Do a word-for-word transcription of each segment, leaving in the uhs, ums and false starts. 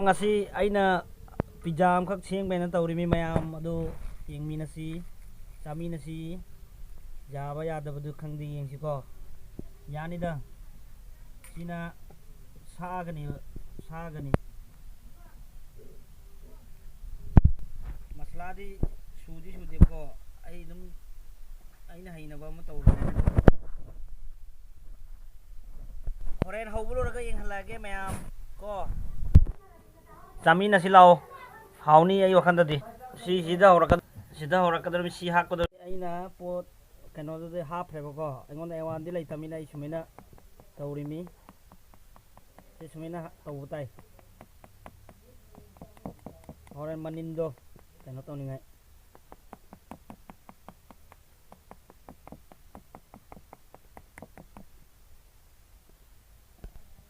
ꯉꯁꯤ ꯑꯩꯅ ꯄꯤꯖꯥ ꯑꯃꯈꯛ ꯁꯦꯝꯒꯦꯅ ꯇꯧꯔꯤꯃꯤ ꯃꯌꯥꯝ, ꯑꯗꯨ ꯌꯦꯡꯃꯤꯟꯅꯁꯤ, ꯆꯥꯃꯤꯟꯅꯁꯤ꯫ ꯌꯥꯕ ꯌꯥꯗꯕꯗꯨ ꯈꯪꯗꯦ, ꯌꯦꯡꯁꯤꯀꯣ꯫ ꯌꯥꯅꯤꯗ꯫ ꯁꯤꯅ ꯁꯥꯒꯅꯤ, ꯁꯥꯒꯅꯤ꯫ ꯃꯁꯂꯥꯗꯤ ꯁꯨꯗꯤ ꯁꯨꯗꯦꯕꯀꯣ꯫ ꯑꯩ ꯑꯗꯨꯝ ꯑꯩꯅ ꯍꯩꯅꯕ ꯑꯃ ꯇꯧꯔꯒꯦ꯫ ꯍꯣꯔꯦꯟ ꯍꯧꯕ ꯂꯣꯏꯔꯒ ꯌꯦꯡꯍꯜꯂꯛꯑꯒꯦ ꯃꯌꯥꯝ ꯀꯣ꯫ ꯆꯥꯃꯤꯟꯅꯁꯤ ꯂꯥꯛꯑꯣ꯫ ꯍꯥꯎꯅꯤ ꯑꯩ ꯋꯥꯈꯟꯗꯗꯤ꯫ ꯁꯤꯁꯤꯗ ꯍꯧꯔꯛꯀ-, ꯁꯤꯗ ꯍꯧꯔꯛꯀꯗꯧꯔꯤꯕ ꯁꯤ ꯍꯥꯞꯀꯗꯧꯔꯤꯕ꯫ ꯑꯩꯅ ꯄꯣꯠ ꯀꯩꯅꯣꯗꯨꯗꯤ ꯍꯥꯞꯈ꯭ꯔꯦꯕꯀꯣ꯫ ꯑꯩꯉꯣꯟꯗ ꯑꯦꯋꯥꯟꯗꯤ ꯂꯩꯇꯕꯅꯤꯅ ꯑꯩ ꯁꯨꯃꯥꯏꯅ ꯇꯧꯔꯤꯃꯤ꯫ ꯁꯤ ꯁꯨꯃꯥꯏꯅ ꯇꯧꯕ ꯇꯥꯏ꯫ ꯍꯣꯔꯦꯟ ꯃꯅꯤꯟꯗꯣ ꯀꯩꯅꯣ ꯇꯧꯅꯤꯡꯉꯥꯏ꯫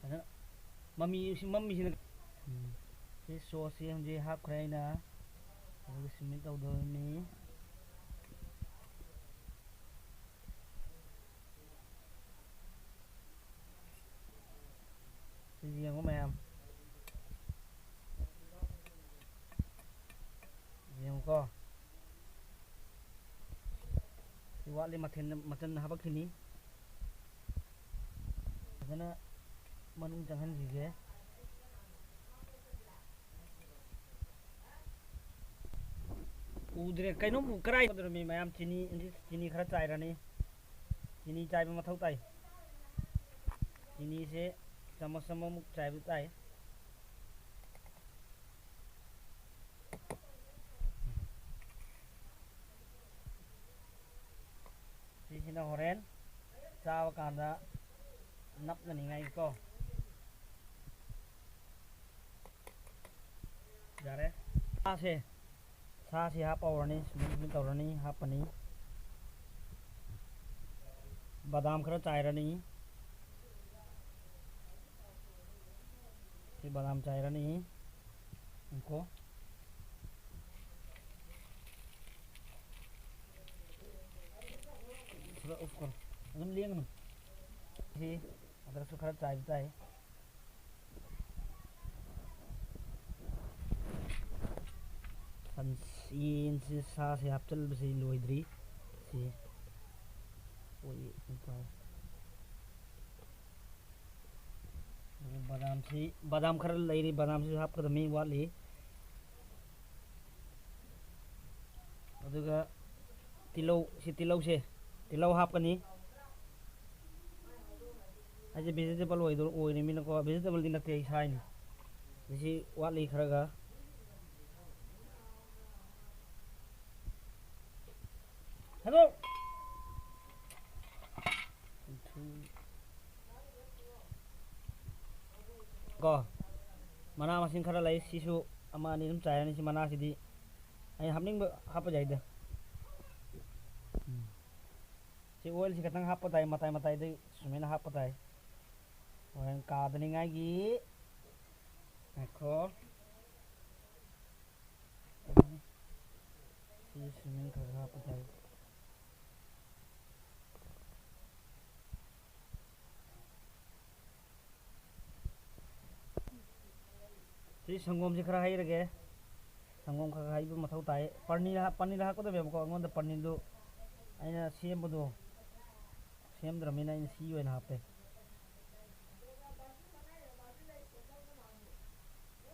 ꯐꯖꯅ ꯃꯃꯤ, ꯁꯤ ꯃꯝꯃꯤꯁꯤꯅ, ꯎꯝ, ꯁꯤ ꯁꯣꯁꯁꯤ ꯍꯧꯖꯤꯛ ꯍꯥꯞꯈ꯭ꯔꯦ ꯑꯩꯅ꯫ ꯑꯗꯨꯒ ꯁꯤꯃꯦꯟ ꯇꯧꯗꯣꯏꯅꯤ꯫ ꯁꯤ ꯌꯦꯡꯉꯨ ꯃꯌꯥꯝ꯫ ꯌꯦꯡꯉꯨꯀꯣ꯫ ꯁꯤ ꯋꯥꯠꯂꯤ, ꯃꯊꯦꯜ, ꯃꯆꯜ ꯍꯥꯄꯛꯈꯤꯅꯤ꯫ ꯐꯖꯅ ꯃꯅꯨꯡ ꯆꯪꯍꯟꯈꯤꯒꯦ꯫ ꯎꯗ꯭ꯔꯦ꯫ ꯀꯩꯅꯣꯝ ꯀꯔꯥꯏ ꯇꯧꯔꯝꯃꯤ ꯃꯌꯥꯝ? ꯆꯤꯅꯤ, ꯆꯤꯅꯤ ꯈꯔ ꯆꯥꯏꯔꯅꯤ꯫ ꯆꯤꯅꯤ ꯆꯥꯏꯕ ꯃꯊꯧ ꯇꯥꯏ꯫ ꯆꯤꯅꯤꯁꯦ ꯆꯥꯃꯁ ꯑꯃꯃꯨꯛ ꯆꯥꯏꯕ ꯇꯥꯏ꯫ ꯁꯤꯁꯤꯅ ꯍꯣꯔꯦꯟ ꯆꯥꯕ ꯀꯥꯟꯗ ꯅꯞꯅꯅꯤꯡꯉꯥꯏꯀꯣ꯫ ꯌꯥꯔꯦ꯫ ꯁꯥꯁꯦ, ꯁꯥꯁꯦ ꯍꯥꯞꯄ ꯍꯧꯔꯅꯤ꯫ ꯁꯨꯃꯥꯏ ꯁꯨꯃꯥꯏ ꯇꯧꯔꯅꯤ, ꯍꯥꯞꯄꯅꯤ꯫ ꯕꯗꯥꯝ ꯈꯔ ꯆꯥꯏꯔꯅꯤ꯫ ꯁꯤ ꯕꯗꯥꯝ ꯆꯥꯏꯔꯅꯤ꯫ ꯉꯥꯏꯈꯣ꯫ ꯈꯔ ꯑꯣꯐ ꯀꯧꯔꯣ꯫ ꯑꯗꯨꯝ ꯂꯦꯡꯒꯅꯨ꯫ ꯁꯤ ꯑꯗ꯭ꯔꯛꯁꯨ ꯈꯔ ꯆꯥꯏꯕ ꯇꯥꯏ꯫ ꯌꯦꯟꯁꯤ, ꯁꯥꯁꯤ ꯍꯥꯞꯆꯤꯟꯕꯁꯤ ꯂꯣꯏꯗ꯭ꯔꯤ꯫ ꯁꯤ ꯑꯩꯈꯣꯏꯒꯤ ꯀꯩꯅꯣ ꯇꯧꯔꯦ꯫ ꯑꯗꯨꯒ ꯕꯗꯥꯝꯁꯤ, ꯕꯗꯥꯝ ꯈꯔ ꯂꯩꯔꯤ, ꯕꯗꯥꯝꯁꯤꯁꯨ ꯍꯥꯞꯀꯗꯕꯅꯤ, ꯋꯥꯠꯂꯤ꯫ ꯑꯗꯨꯒ ꯇꯤꯜꯍꯧ, ꯁꯤ ꯇꯤꯜꯍꯧꯁꯦ, ꯇꯤꯜꯍꯧ ꯍꯥꯞꯀꯅꯤ꯫ ꯑꯩꯁꯦ vegetable ꯑꯣꯏꯗꯣ-, ꯑꯣꯏꯔꯤꯃꯤꯅꯀꯣ, vegetable ꯗꯤ ꯅꯠꯇꯦ, ꯑꯩ ꯁꯥꯏꯅꯤ꯫ ꯁꯤ ꯋꯥꯠꯂꯤ ꯈꯔꯒ꯫ ꯍꯜꯂꯣ꯫ ꯀꯣ, ꯃꯅꯥ ꯃꯁꯤꯡ ꯈꯔ ꯂꯩ, ꯁꯤꯁꯨ ꯑꯃ ꯑꯅꯤ ꯑꯗꯨꯝ ꯆꯥꯏꯔꯅꯤ꯫ ꯁꯤ ꯃꯅꯥꯁꯤꯗꯤ ꯑꯩ ꯍꯥꯞꯅꯤꯡꯕ ꯍꯥꯞꯄ ꯌꯥꯏꯗ꯫ ꯎꯝ꯫ ꯁꯤ oil ꯁꯤ ꯈꯤꯇꯪ ꯍꯥꯞꯄ ꯇꯥꯏ, ꯃꯇꯥꯏ ꯃꯇꯥꯏꯗꯩ ꯁꯨꯃꯥꯏꯅ ꯍꯥꯞꯄ ꯇꯥꯏ꯫ ꯍꯣꯔꯦꯟ ꯀꯥꯗꯅꯤꯡꯉꯥꯏꯒꯤ꯫ ꯉꯥꯏꯈꯣ꯫ ꯁꯤ ꯁꯨꯃꯥꯏꯅ ꯈꯔ ꯈꯔ ꯍꯥꯞꯄ ꯇꯥꯏ꯫ ꯁꯤ ꯁꯪꯒꯣꯝꯁꯤ ꯈꯔ ꯍꯩꯔꯒꯦ꯫ ꯁꯪꯒꯣꯝ ꯈꯔ ꯈꯔ ꯍꯩꯕ ꯃꯊꯧ ꯇꯥꯏ꯫ ꯄꯅꯤꯔ ꯍꯥꯞ-, ꯄꯅꯤꯔ ꯍꯥꯞꯀꯗꯕꯅꯦꯕꯀꯣ꯫ ꯑꯩꯉꯣꯟꯗ ꯄꯅꯤꯔꯗꯨ ꯑꯩꯅ ꯁꯦꯝꯕꯗꯣ, ꯁꯦꯝꯗ꯭ꯔꯕꯅꯤꯅ ꯑꯩꯅ ꯁꯤ ꯑꯣꯏꯅ ꯍꯥꯞꯄꯦ꯫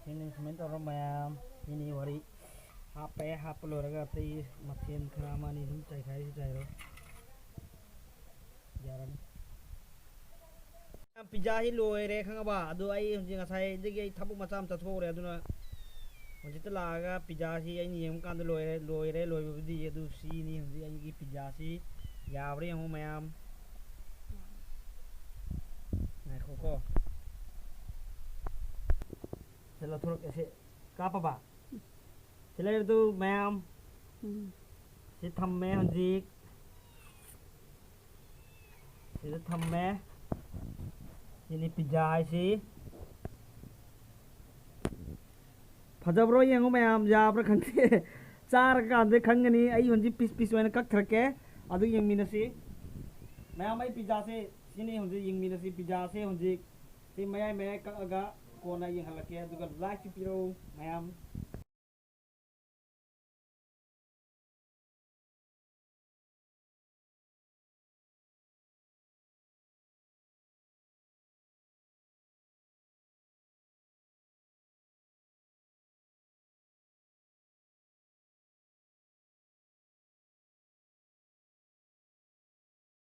ꯁꯤꯅꯤ ꯁꯨꯃꯥꯏꯅ ꯇꯧꯔ ꯃꯌꯥꯝ, ꯁꯤꯅꯤ ꯋꯥꯔꯤ꯫ ꯍꯥꯞꯄꯦ, ꯍꯥꯞꯄ ꯂꯣꯏꯔꯒ ꯑꯇꯩ ꯃꯊꯦꯜ ꯈꯔ ꯑꯃ ꯑꯅꯤ ꯑꯗꯨꯝ ꯆꯥꯏꯈꯥꯏꯁꯨ ꯆꯥꯏꯔꯣ꯫ ꯌꯥꯔꯅꯤ꯫ Pizza ꯁꯤ ꯂꯣꯏꯔꯦ, ꯈꯪꯉꯕ? ꯑꯗꯨ ꯑꯩ ꯍꯧꯖꯤꯛ ꯉꯁꯥꯏꯗꯒꯤ ꯑꯩ ꯊꯕꯛ ꯃꯆꯥ ꯑꯃ ꯆꯠꯊꯣꯛꯎꯔꯦ, ꯑꯗꯨꯅ ꯍꯧꯖꯤꯛꯇ ꯂꯥꯛꯑꯒ pizza ꯁꯤ ꯑꯩꯅ ꯌꯦꯡꯕ ꯀꯥꯟꯗ ꯂꯣꯏꯔꯦ, ꯂꯣꯏꯔꯦ, ꯂꯣꯏꯕꯕꯨꯗꯤ꯫ ꯑꯗꯨ ꯁꯤꯅꯤ ꯍꯧꯖꯤꯛ ꯑꯩꯒꯤ pizza ꯁꯤ꯫ ꯌꯥꯕ꯭ꯔꯥ ꯌꯦꯡꯉꯨ ꯃꯌꯥꯝ꯫ ꯉꯥꯏꯈꯣꯀꯣ꯫ ꯁꯤ ꯂꯧꯊꯣꯔꯛꯀꯦ, ꯁꯤ ꯀꯥꯞꯄꯕ? ꯁꯤ ꯂꯩꯔꯦ ꯑꯗꯨ ꯃꯌꯥꯝ꯫ ꯎꯝ꯫ ꯁꯤ ꯊꯝꯃꯦ ꯍꯧꯖꯤꯛ꯫ ꯁꯤꯗ ꯊꯝꯃꯦ꯫ ꯁꯤꯅꯤ pizza ꯍꯥꯏꯁꯤ꯫ ꯐꯖꯕ꯭ꯔꯣ ꯌꯦꯡꯉꯨ ꯃꯌꯥꯝ, ꯌꯥꯕ꯭ꯔꯥ ꯈꯪꯗꯦ꯫ ꯆꯥꯔꯀꯥꯟꯗ ꯈꯪꯒꯅꯤ꯫ ꯑꯩ ꯍꯧꯖꯤꯛ piece piece ꯑꯣꯏꯅ ꯀꯛꯊꯔꯛꯀꯦ, ꯑꯗꯨ ꯌꯦꯡꯃꯤꯟꯅꯁꯤ꯫ ꯃꯌꯥꯝ, ꯑꯩ pizza ꯁꯦ ꯁꯤꯅꯤ ꯍꯧꯖꯤꯛ ꯌꯦꯡꯃꯤꯟꯅꯁꯤ꯫ Pizza ꯁꯦ ꯍꯧꯖꯤꯛ ꯁꯤ ꯃꯌꯥꯏ ꯃꯌꯥꯏ ꯀꯛꯑꯒ ꯀꯣꯟꯅ ꯌꯦꯡꯍꯜꯂꯛꯀꯦ, ꯑꯗꯨꯒ like ꯁꯨ ꯄꯤꯔꯛꯎ ꯃꯌꯥꯝ꯫